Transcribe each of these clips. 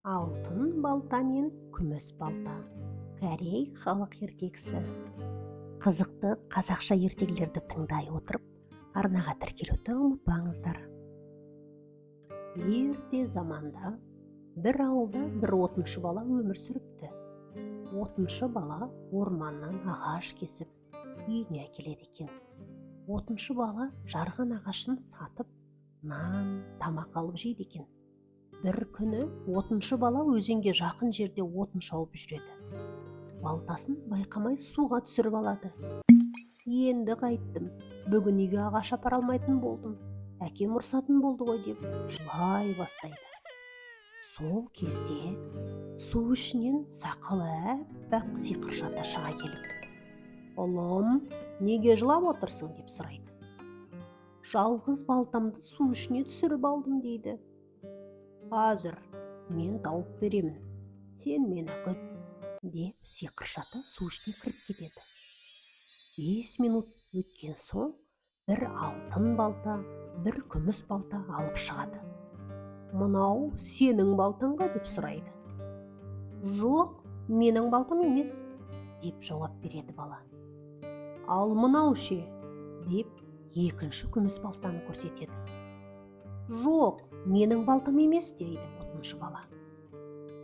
Алтын балта мен күміс балта. Корей халық ертегісі. Қызықты қазақша ертегілерді тыңдай отырып, арнаға тіркелуді ұмытпаңыздар. Ерте заманда бір ауылда бір отыншы бала өмір сүріпті. Отыншы бала орманнан ағаш кесіп, үйіне әкеледі екен. Отыншы бала жарған ағашын сатып, нан, тамақ алып жейді екен. Бір күні отыншы бала өзенге жақын жерде отын шауып жүреді. Балтасын байқамай суға түсіріп алады. «Енді қайттім, бүгін үйге ағаш апара алмайтын болдым, әкем ұрсатын болды ғой», – деп жылай бастайды. Сол кезде су ішінен сақалы аппақ сиқыршы ата шыға келіп: «Ұлым, неге жылап отырсың?» – деп сұрайды. «Жалғыз балтамды су ішіне түсіріп алдым», – дейді. «Қазір мен тауып беремін, сен мені күт», – деп сиқыршы ата су ішіне кіріп кетеді. 5 минут өткен соң бір алтын балта, бір күміс балта алып шығады. «Мынау сенің балтаң ба?» – деп сұрайды. «Жоқ, менің балтам емес», – деп жауап береді бала. «Ал мынау ше?» – деп екінші күміс балтаны көрсетеді. «Жоқ, менің балтам емес», – дейді отыншы бала.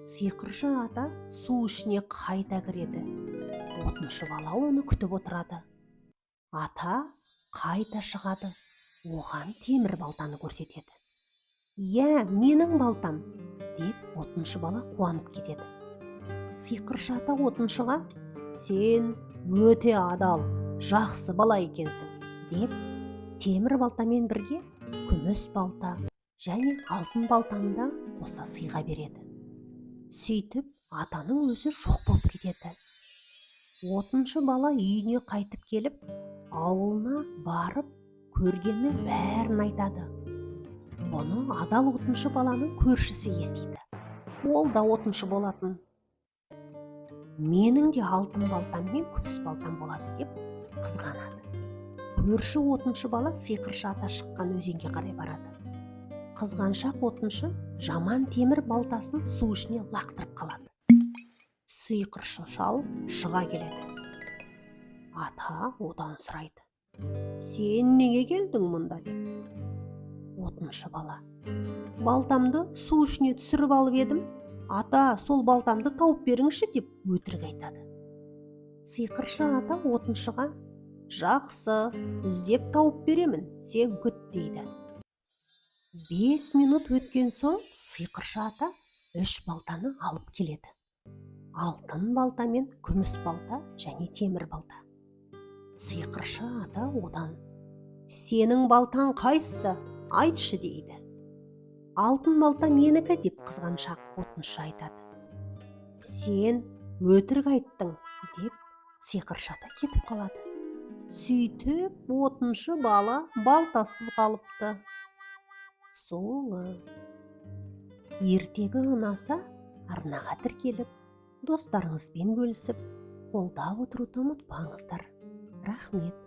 Сиқыршы ата су ішіне қайта кіреді. Отыншы бала оны күтіп отырады. Ата қайта шығады, оған темір балтаны көрсетеді. «Иә, менің балтам», – деп отыншы бала қуанып кетеді. Сиқыршы ата отыншыға: «Сен өте адал, жақсы бала екенсің», – деп темір балтамен бірге күміс балта және алтын балтаны да қоса сыйға береді. Сөйтіп, атаның өзі жоқ болып кетеді. Отыншы бала үйіне қайтып келіп, ауылына барып, көргеннің бәрін айтады. Бұны адал отыншы баланың көршісі естиді. Ол да отыншы болатын. «Менің де алтын балтам мен күміс балтам болады», – деп қызғанады. Көрші отыншы бала сиқыршы ата шыққан өзенге қарай барады. Қызғаншақ отыншы жаман темір балтасын су ішіне лақтырып қалады. Сиқыршы шал шыға келеді. Ата одан сұрайды: «Сен неге келдің мұнда?» – деп. Отыншы бала: «Балтамды су ішіне түсіріп алып едім, ата, сол балтамды тауып беріңізші», – деп өтірік айтады. Сиқыршы ата отыншыға: «Жақсы, іздеп тауып беремін, сен күт», – дейді. 5 минут өткен соң сиқыршы ата үш балтаны алып келеді: алтын балта мен күміс балта және темір балта. Сиқыршы ата одан: «Сенің балтаң қайсысы, айтшы?» – дейді. «Алтын балта менікі», – деп қызғаншақ отыншы айтады. «Сен өтірік айттың», – деп сиқыршы ата кетіп қалады. Сөйтіп, отыншы бала балтасыз қалыпты. Соңы. Ертегі ұнаса, арнаға тіркеліп, достарыңызбен бөлісіп, қолдап отыруды ұмытпаңыздар. Рахмет.